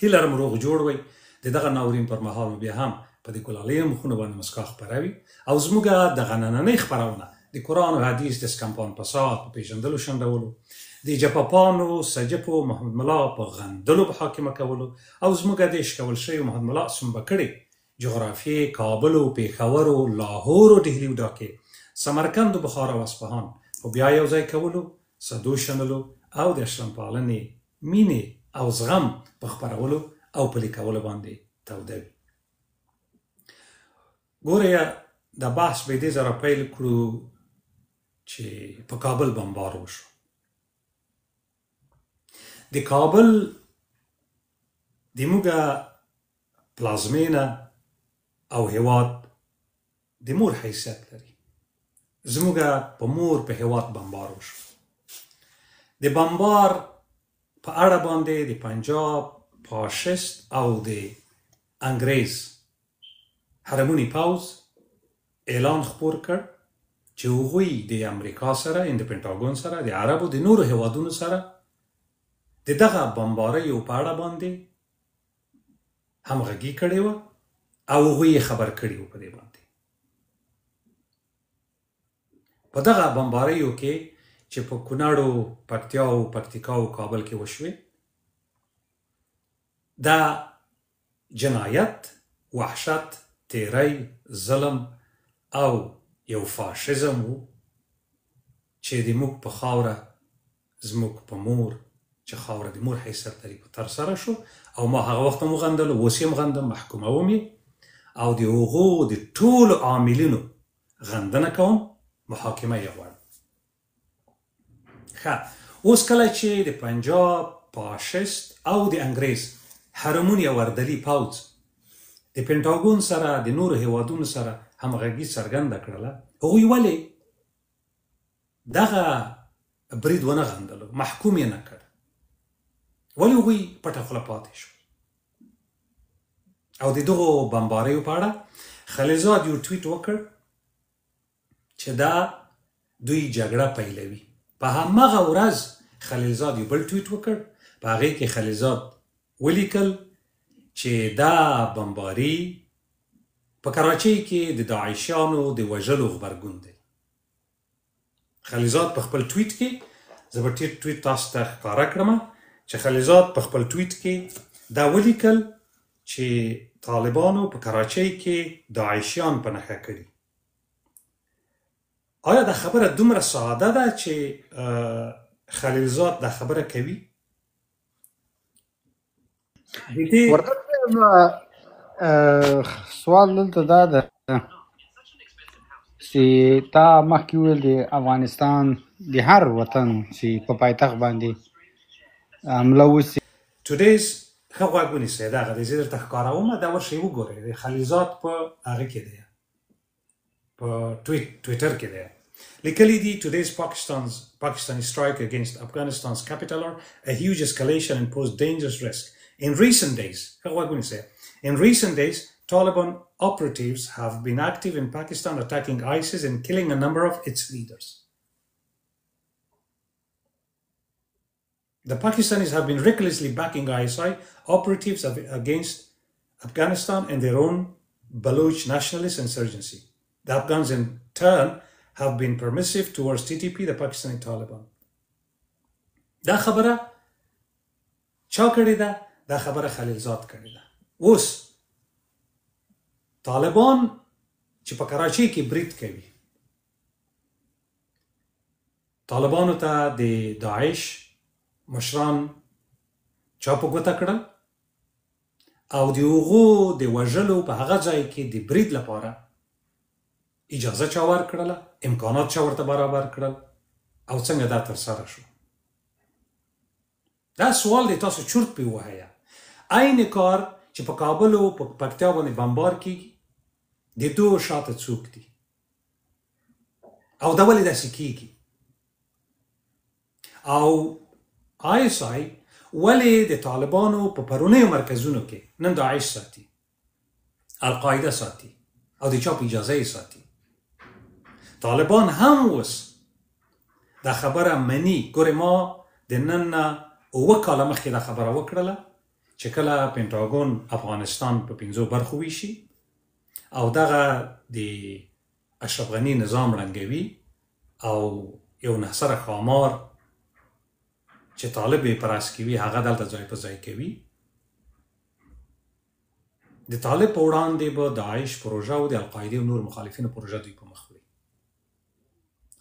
هیله لرم روغ جوړ وئ. د دغه ناورین پر مهال مو بیا هم په دې ګلالیو مخونو باندې مسکا خپره وي او زموږ دغه نننۍ خپرونه د قرآن او حدیث د سکمپان فساد په پیژندلو شنډولو، د جپپانو سجپو محمد ملا په غندلو محاکمه کولو او زموږ د شکول شوي محمد ملا سنبه کړې جغرافیې کابل او پېښور او لاهور او ډهلي او ډاکې، سمرکند او بخارا او اصفهان په بیا یو ځای کولو، سدو شنلو او د اشرمپالنې، مینې او زغم په خپرولو او پلي کولو باندې توده وي. ګورئ دا بحث به دې سره پیل کړو چې په کابل بمبار وشو. د کابل د موږه پلازمینه او هیواد د مور حیثیت لري. زموږ په مور په هیواد بمبار وشو. د بمبار په اړه باندې د پنجاب فاشست او د انګریز حرمونی پوځ اعلان خپور کړ چې هغوی د امریکا سره، ان د پنټاګون سره، د عربو د نورو هیوادونو سره د دغه بمباریو په اړه باندې همغږي کړې وه او هغوی یې خبر کړي وو په دې باندې. په دغه بمباریو کې چې په کونړو، پکتیا او پکتیکا او کابل کې وشوې، دا جنایت، وحشت، تیری، ظلم او یو فاشیزم وو چې د موږ په خاوره، زموږ په مور چې خاوره د مور حیثیت لري په ترسره شو. او ما هغه وخت هم وغندلو، اوس یې هم غندم، محکوموم یې او د هغو د ټولو عاملینو غندنه کوم، محاکمه یې غواړم. ښه، اوس کله چې د پنجاب فاشست او د انګریز حرموني او اردلي پوځ د پنټاګون سره د نورو هیوادونو سره همغږي څرګنده کړله، هغوی ولې دغه برید ونه غندلو، محکوم یې نه کړ؟ ولې هغوی پټه خوله پاتې شو؟ او د دغو بمباریو په اړه خلیلزاد یو ټویټ وکړ چې دا دوی جګړه پیلوي. په هماغه ورځ خلیلزاد یو بل ټویټ وکړ، په هغې کې خلیلزاد ولیکل چې دا بمباري په کراچۍ کې د داعشیانو د وژلو غبرګون دی. خلیلزاد په خپل ټویټ کې، زه به ټویټ تاسو ته ښکاره کړم، چې خلیلزاد په خپل ټویټ کې دا ولیکل چې طالبانو په کراچۍ کې داعشیان په نښه کړي. آیا دا خبره دومره ساده ده چې خلیلزاد دا خبره کوي؟ ورته سوال دلته دا ده چې تا مخکې وویل د افغانستان د هر وطن چې په پایتخت باندې حمله وسي. Today's ښه غوږ ونیسئ، دغه دی زه درته ښکاروم، دا ورشئ وګورئ، د خلیلزاد په هغه کې دی، په ټویټر کې دی، لیکلي دي: Today's Pakistani strike against Afghanistan's capital are a huge escalation and pose dangerous risk. In recent days, ښه غوږ ونیسئ، in recent days Taliban operatives have been active in Pakistan, attacking ISIS and killing a number of its leaders. The Pakistanis have been recklessly backing ISI operatives against Afghanistan and their own Baloch nationalist insurgency. The Afghans in turn have been permissive towards TTP, the Pakistani Taliban. دا خبره چا کړې ده؟ دا خبره خلیلزاد کړې ده. اوس طالبان چې په کراچۍ کې برید کوي، طالبانو ته د داعش مشران چا په ګوته کړل او د هغو د وژلو په هغه ځای کې د برید لپاره اجازه چا ورکړله، امکانات چا ورته برابر کړل او څنګه دا ترسره شو؟ دا سوال دی، تاسو چورت پې ووهئ. عین کار چې په کابل او په پکتیا باندې بمبار کیږي، د دوو شاته څوک دي او دا ولې داسې کیږي؟ او آی اس آی ولې د طالبانو په پرونیو مرکزونو کې نن داعش ساتي، القاعده ساتي او د چا په اجازه یې ساتي؟ طالبان هم اوس دا خبره مني. ګورې، ما د نن نه 7 کاله مخکې دا خبره وکړله چې کله پنټاګون افغانستان په پنځو برخو ویشي او دغه د اشرف غني نظام ړنګوي او یو نهسره ښامار چې طالب یې په راس کې وي هغه دلته ځای په ځای کوي، د طالب په وړاندې به داعش پروژه او د القاعدې او نور مخالفینو پروژه دوی په مخ وړي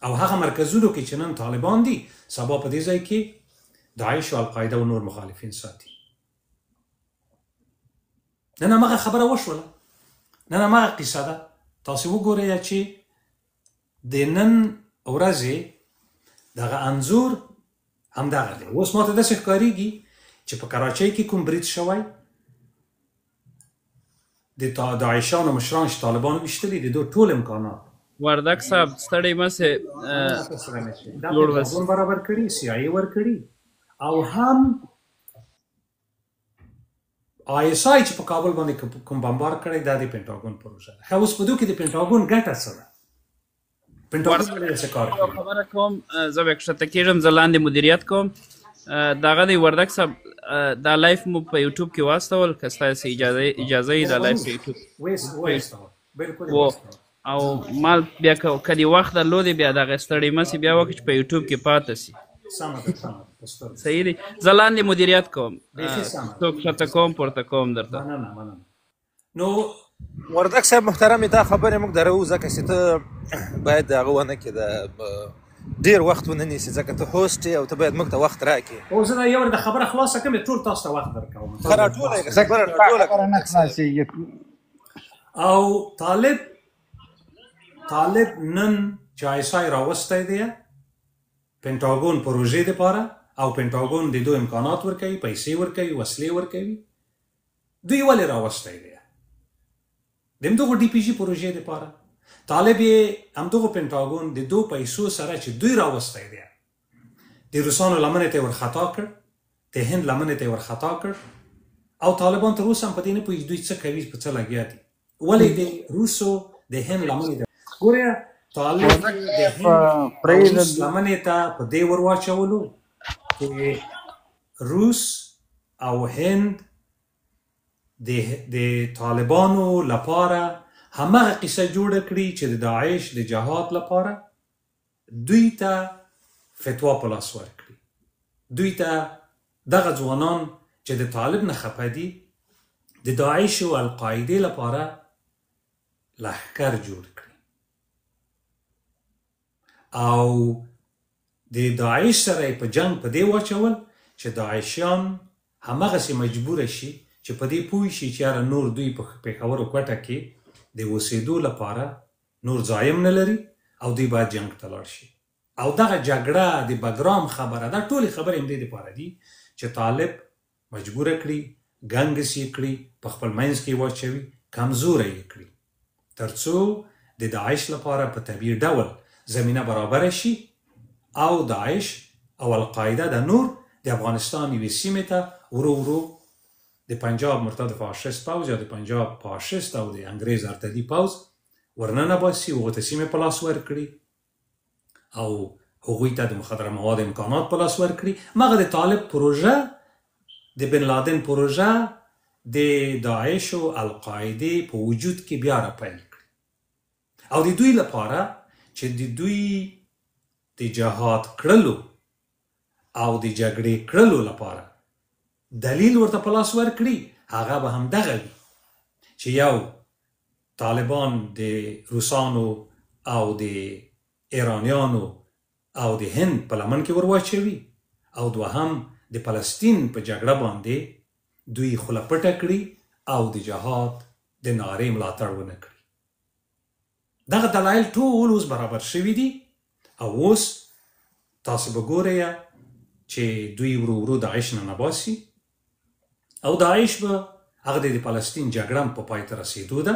او هغه مرکزونو کې چې نن طالبان دي سبا په دې ځای کې داعش او القاعده او نور مخالفین ساتي. نن هماغه خبره وشوله، نن هماغه قصه ده. تاسو وګورئ چې د نن ورځې دغه انځور همدغه دی. اوس ماته داسې ښکارېږي چې په کراچۍ کې کوم برید شوی، د داعشانو مشران چې طالبانو ویشتلي، د دوی ټول امکانات. وردک صاحب ستړی مه سې، دا پنټاګون برابر کړي، سي آی ور کړي، او هم آی اس آی چې په کابل باندې کوم بمبار کړی، دا د پنټاګون پروژه ده. ښه، اوس په دوی کې د پنټاګون ګټه څه ده؟ پنټاګون ولې داسې کار کوي؟ خبره کوم، زه به کښته کېږم، زه لاندې مدیریت کوم. دغه دی وردک صاحب، دا live مو په یوټیوب کې واستول، که ستاسو اجازه یې دا live په یوټیوب واستول، بالکل واستول. او مال بیا که دې وخت درلودې بیا دغه ستړی مه سې، بیا وکړه چې په یوټیوب کې پاته سي. سمه ده، سمه ده، صحیح دی. زه لاندې مدیریت کوم، څوک کښته کوم پورته کوم درته. مننه مننه. نو وردک صاحب محترم، دا خبرې موږ درو ځکه چې ته باید هغه ونه کې د ډیر وخت ونه نیسې، ځکه ته host یې او ته باید موږ ته وخت راکړې. او زه دا یو د خبره خلاصه کړم، ټول تاسو ته وخت درکوم. ښه، راټوله یې کړه، خبره راټوله کړه. نه خلاصېږي. او طالب نن چې آی اس آی راوستی دی پنټاګون پروژې دپاره، او پنټاګون د دوی امکانات ورکوي، پیسې ورکوي، وسلې ورکوي، دوی ولې راوستی دی؟ د همدغو ډي پي جي پروژې دپاره. طالب یې همدغو پنټاګون د دوو پیسو سره چې دوی راوستی دی، د روسانو لمنې ته یې ورخطا کړ، د هند لمنې ته یې ورخطا کړ، او طالبان تر اوسه هم په دې نه پوهېږي دوی څه کوي، په څه لګیا دي. ولې د روسو د هند لمنې ته ګوره، طالب د هند روس لمنې ته په دې ورواچولو چې روس او هند د طالبانو لپاره هماغه قصه جوړه کړي چې د داعش د جهاد لپاره دوی ته فتوا په لاس ورکړي. دوی ته دغه ځوانان چې د طالب نه خپه دي د داعش او القاعدې لپاره لښکر جوړ کړي او د داعش سره یې په جنګ په دې واچول چې داعشیان هماغسې مجبوره شي چې په دې پوه شي چې یاره نور دوی په پېښور او کوټه کې د اوسېدو لپاره نور ځای هم نه لري او دوی باید جنګ ته لاړ شي. او دغه جګړه د بګرام خبره، دا ټولې خبرې همدې دپاره دي چې طالب مجبوره کړي، ګنګس یې کړي، په خپل منځ کې واچوي، کمزوری یې کړي، ترڅو د داعش لپاره په طبیعي ډول زمینه برابره شي او داعش او القاعده د نور د افغانستان یوې سیمې ته ورو ورو د پنجاب مرتد فاشیست پوځ یا د پنجاب فاشیست او د انګریز ارتدي پوځ ورننه باسي، هغو ته سیمې په لاس ورکړي او هغوی ته د مخدره مواد امکانات په لاس ورکړي. مغه د طالب پروژه، د بن لادن پروژه د داعش او القاعدې په وجود کې بیا را پیل کړي او د دوی لپاره چې د دوی د جهاد کړلو او د جګړې کړلو لپاره دلیل ورته په لاس ورکړي، هغه به هم دغه وي چې یو طالبان د روسانو او د ایرانیانو او د هند په لمن کې ورواچوي او دوهم د فلسطین په جګړه باندې دوی خوله پټه کړي او د جهاد د نارې ملاتړ ونه کړي. دغه دلایل ټول اوس برابر شوي دي او اوس تاسو به ګورئ چې دوی ورو ورو داعش نه نباسي او داعش به هغه د فلسطین جګړه په پای ته رسېدو ده.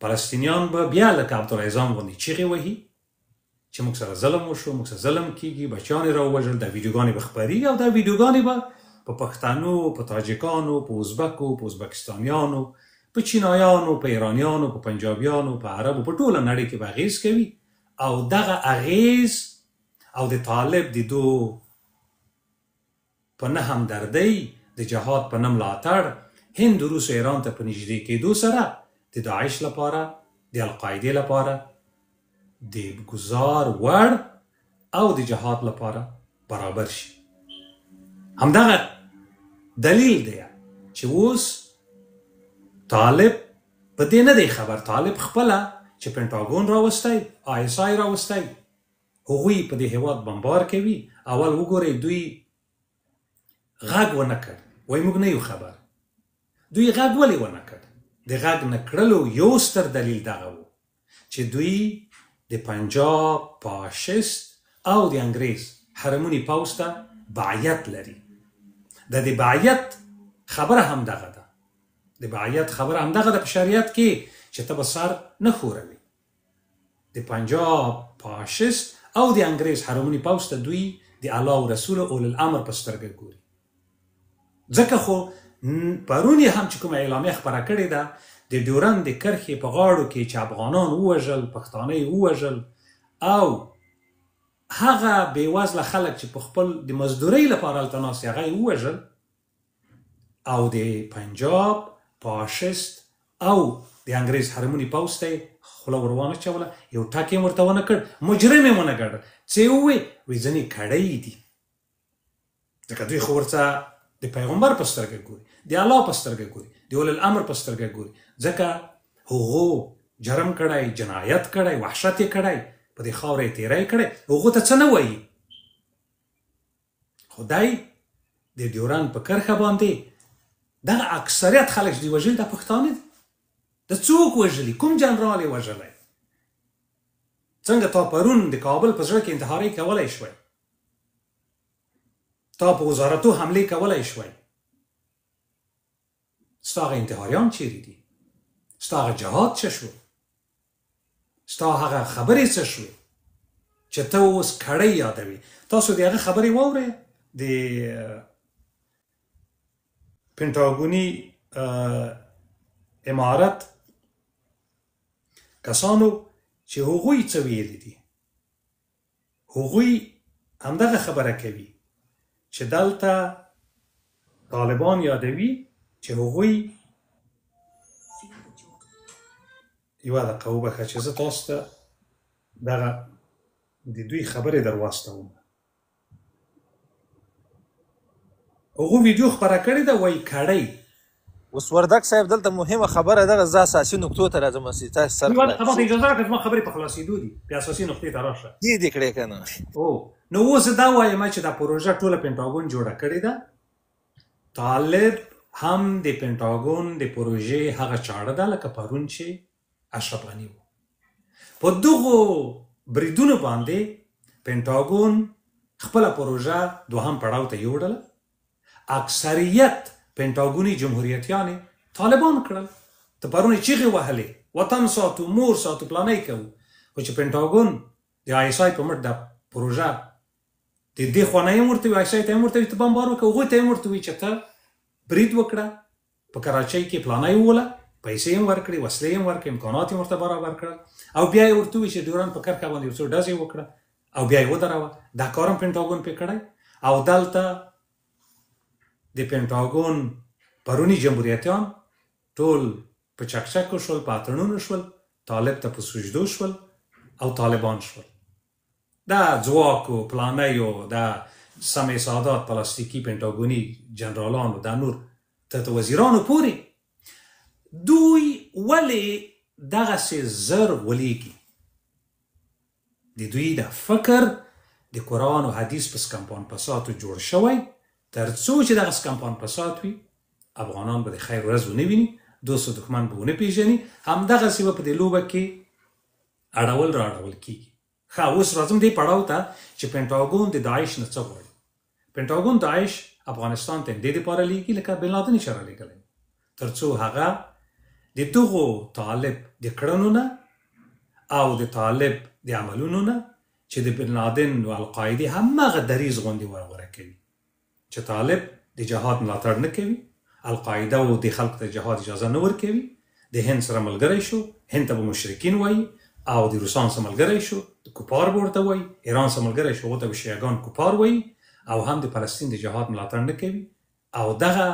فلسطینیان به بیا لکه عبدالعزام غوندې چیغې وهي چې موږ سره ظلم وشو، موږ سره ظلم کیږي، بچیان یې راووژل. دا ویډیوګانې به خپرېږي او دا ویډیوګانې به په پښتنو، په تاجکانو، په ازبکو، په ازبکستانیانو، په چینایانو، په ایرانیانو، په پنجابیانو، په عربو، په ټوله نړۍ کې به اغېز کوي. او دغه اغېز او د طالب د دو په نه همدردۍ د جهاد په نه ملاتړ، هند، روس او ایران ته په نږدې کېدو سره د داعش لپاره، د القاعدې لپاره د ګذار وړ او د جهاد لپاره برابر شي. همدغه دلیل دی چې اوس طالب په دې نه دی خبر. طالب خپله چې پنټاګون راوستی، آی اس آی راوستی، هغوی په دې هیواد بمبار کوي. اول وګورئ دوی غږ ونه کړ، وایي موږ نه یو خبر. دوی غږ ولې ونه کړ؟ د غږ نه کړلو یو ستر دلیل دغه و چې دوی د پنجاب پاشست او د انګریز حرمونی پوځ ته بعیت لري. د دې بعیت خبره هم دغه ده، د بعیت خبره هم دغه ده په شریعت کې چې ته به سر نه ښوروې. د پنجاب پاشست او د انګریز حرمونی پوځ ته دوی د الله او رسول او اولي الامر په سترګه ګوري. ځکه خو پرون یې هم چې کومه اعلامیه خپره کړې ده، د ډیورند د کرښې په غاړو کې چې افغانان ووژل، پښتانه یې ووژل او هغه بېوزله خلک چې په خپل د مزدورۍ لپاره هلته ناست دي هغه یې ووژل او د پنجاب پاشست او د انګریز حرمونی پوځ ته یې خوله ور وانه چوله، یو ټک یې ورته ونه کړ، مجرم یې ونه ګڼل. څه یې وویل؟ وایي ځینې کړۍ دي، ځکه دوی خو ورته د پیغمبر په سترګه ګوري، د الله په سترګه ګوري، د اولي الامر په سترګه ګوري، ځکه هغو جرم کړی، جنایت کړی، وحشت یې کړی، په دې خاوره یې تیری کړی، هغو ته څه نه وایي. خدای د ډیورند په کرښه باندې دغه اکثریت خلک چې دوی وژلي دا پښتانه دي. د څوک وژلي؟ کوم جنرال یې وژلی؟ څنګه تا پرون د کابل په زړه کې انتحارۍ کولی شوی؟ تا په وزارتو حملې کولی شوی؟ ستا هغه انتحاریان چیرې دي؟ ستا هغه جهاد څه شو؟ ستا هغه خبرې څه شوې چې ته اوس کړۍ یادوي؟ تاسو د هغه خبرې واورئ، د پنټاګوني امارت کسانو چې هغوی څه ویلي دي. هغوی همدغه خبره کوي چې دلته طالبان یادوي چې هغوی یوه دقیقه وبخښه چې زه تاسو ته دغه د دوی خبرې در واستوم. هغو ویډیو خپره کړې ده، وایي کړۍ. اوس وردګ صاحب دلته مهمه خبره دغه زه اساسي نقطو ته راځم چې تاسو سر یوه دقیقه ماته اجازه راکړه، زما خبرې په خلاصېدو دي، بیا اساسي نقطې ته راشه. دې دې کړې که نه؟ او نو اوس زه دا وایم چې دا پروژه ټوله پنټاګون جوړه کړې ده. طالب هم د پنټاګون د پروژې هغه چاړه ده لکه پرون چې اشرف غني و. په دغو بریدونو باندې پنټاګون خپله پروژه دوهم پړاو ته یوړله. اکثریت پنټاګوني جمهوریتیان طالبان کړل. ته پرون یې چیغې وهلې، وطن ساتو، مور ساتو، پلانی کوو، خو چې پنټاګون د آی اس آی په مټ دا پروژه د دې خوا نه یې هم ورته وي، آی اس آی ته هم ورته وي ته بمبار وکړه، هغوی ته هم ورته وي چې ته برید وکړه، په کراچۍ کې پلانی ووله، پیسې یې هم ورکړې، وسلې یې هم ورکړې، امکانات یې ورته برابر کړل، او بیا یې ورته وویل چې ډیورنډ په کرښه باندې یو څو ډزې وکړه او بیا یې ودروه. دا کار هم پنټاګون پرې کړی. او دلته د پنټاګون پروني جمهوریتیان ټول په چکچکو شول، په اتڼونو شول، طالب ته په سجدو شول او طالبان شول. دا ځواکو پلانیو، دا سمې سادات پلاستیکي پنټاګوني جنرالانو، دا نور تر وزیرانو پورې دوی ولې دغسې زر غولېږي؟ د دوی د فکر د قرآن او حدیث په سکمپان پساتو جوړ شوی. تر څو چې دغه سکمپان پسات وي، افغانان به د خیر ورځ ونه ویني، دوست او دښمن به ونه پیژني، همدغسې به په دې لوبه کې اړول را اړول کېږي. ښه، اوس راځم دې پړاو ته چې پنټاګون د داعش نه څه غواړي. پنټاګون داعش افغانستان ته همدې دپاره لیږي لکه بن لادن یې چې رالیږلی و، تر څو هغه د دغو طالب د کړنو نه او د طالب د عملونو نه چې د بن لادن او القاعدې هماغه دریځ غوندې ورغوره کوي چې طالب د جهاد ملاتړ نه کوي، القاعده او د خلکو ته جهاد اجازه نه ورکوي، د هند سره ملګری شو، هند ته به مشرکین وایي، او د روسان سره ملګری شو، کوپار به ورته وایي، ایران سره ملګری شو، هغو ته به شیعه ګان کوپار وایي، او هم د فلسطین د جهاد ملاتړ نه کوي. او دغه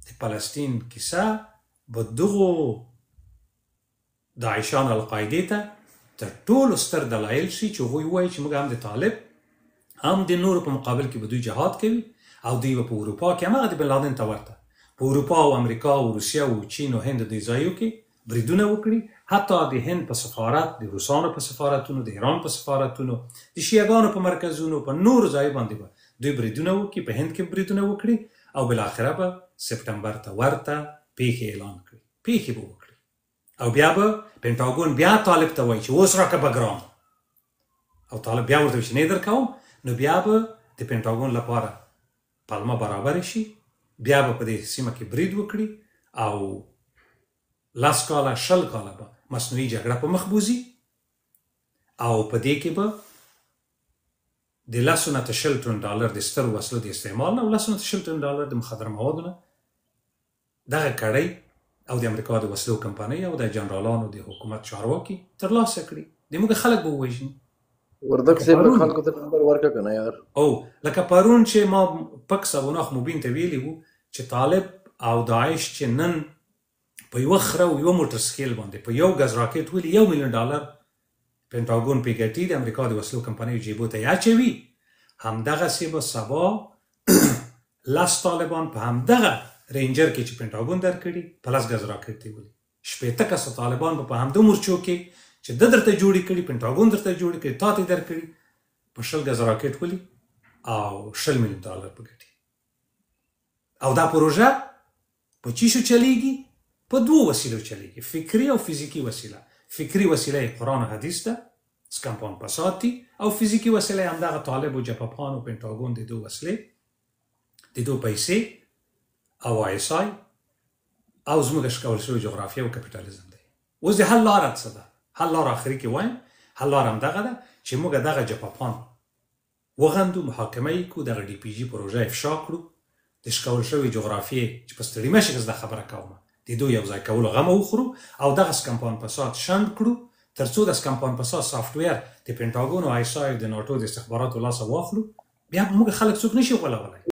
د فلسطین کیسه به دغو داعشانو القاعدې ته تر ټولو ستر دلایل شي چې هغوی ووایي چې موږ هم د طالب هم د نورو په مقابل کې به دوی جهاد کوي او دوی به په اروپا کې هماغه د بن لادن ته ورته په اروپا او امریکا او روسیه او چین او هند د ځایو کې بریدونه وکړي، حتی د هند په سفارت، د روسانو په سفارتونو، د ایران په سفارتونو، د شیعه ګانو په مرکزونو، په نورو ځایو باندې به دوی بریدونه وکړي، په هند کې به بریدونه وکړي او بالاخره به سپټمبر ته ورته پیښې اعلان کړي، پیښې به وکړي او بیا به پنټاګون بیا طالب ته وایي چې اوس راکه بګرام او طالب بیا ورته وایي چې نه یې درکوم، نو بیا به د پنټاګون لپاره پلمه برابره شي، بیا به په دې سیمه کې برید وکړي او لس کاله 20 کاله به مصنوعي جګړه په مخ بوزي او په دې کې به د لسو نه تر 20 ټن ډالر د سترو وسلو د استعمال نه او لسو نه تر 20 ټن ډالر د مخدره موادو نه دغه کړۍ او د امریکا د وسلو کمپنۍ او د جنرالانو د حکومت چارواکي ترلاسه کړي. د موږ خلک به ووژني. وردګ لکه صاحب پرون خلکو ته نمبر ورکړه کنه یار. او لکه پرون چې ما پک سبوناخ مبین ته ویلي وو چې طالب او داعش چې نن په یوه خره او یوه موټرسکیل باندې په یو ګز راکټ ولي 1 میلیون ډالر پنټاګون پې ګټي، د امریکا د وسلو کمپنیو جیبو ته یې اچوي، همدغسې به سبا لس طالبان په همدغه رینجر کې چې پنټاګون درکړي په لس ګز راکټ دی ولي 60 کسه طالبان به په همدو مورچو کې چې ده درته جوړې کړي، پنټاګون درته جوړې کړي، تا ته درکړي، په 20 ګز راکټ ولي او 20 میلیون ډالر په ګټي. او دا پروژه په چیشو چلیږي؟ په دوو وسیلو چلیږي، فکري او فزیکي وسیله. فکري وسیله یې قرآن او حدیث ده، سکمپان پسات دي، او فزیکي وسیله یې همدغه طالب او جپپان او پنټاګون د دوو وسلې، د دوو پیسې او آی اس آی او زموږ شکول شوې جغرافیه او کپیټالیزم دی. اوس د حل لاره څه ده؟ حل لاره آخري کې وایم، حل لاره همدغه ده چې موږ دغه جپپان وغندو، محاکمه یې کړو، دغه ډي پي جي پروژه افشا کړو، د شکول شوې جغرافیې چې په ستړي مشي کې زه دا خبره کوم د دوی یو ځای کولو غمه وخورو او دغه سکمپان پسات شنډ کړو، ترڅو د سکمپان پسات سافټویر د پنټاګون او آی اس آی د ناټو د استخباراتو لاسه واخلو. بیا به موږ خلک څوک نشي غولولی.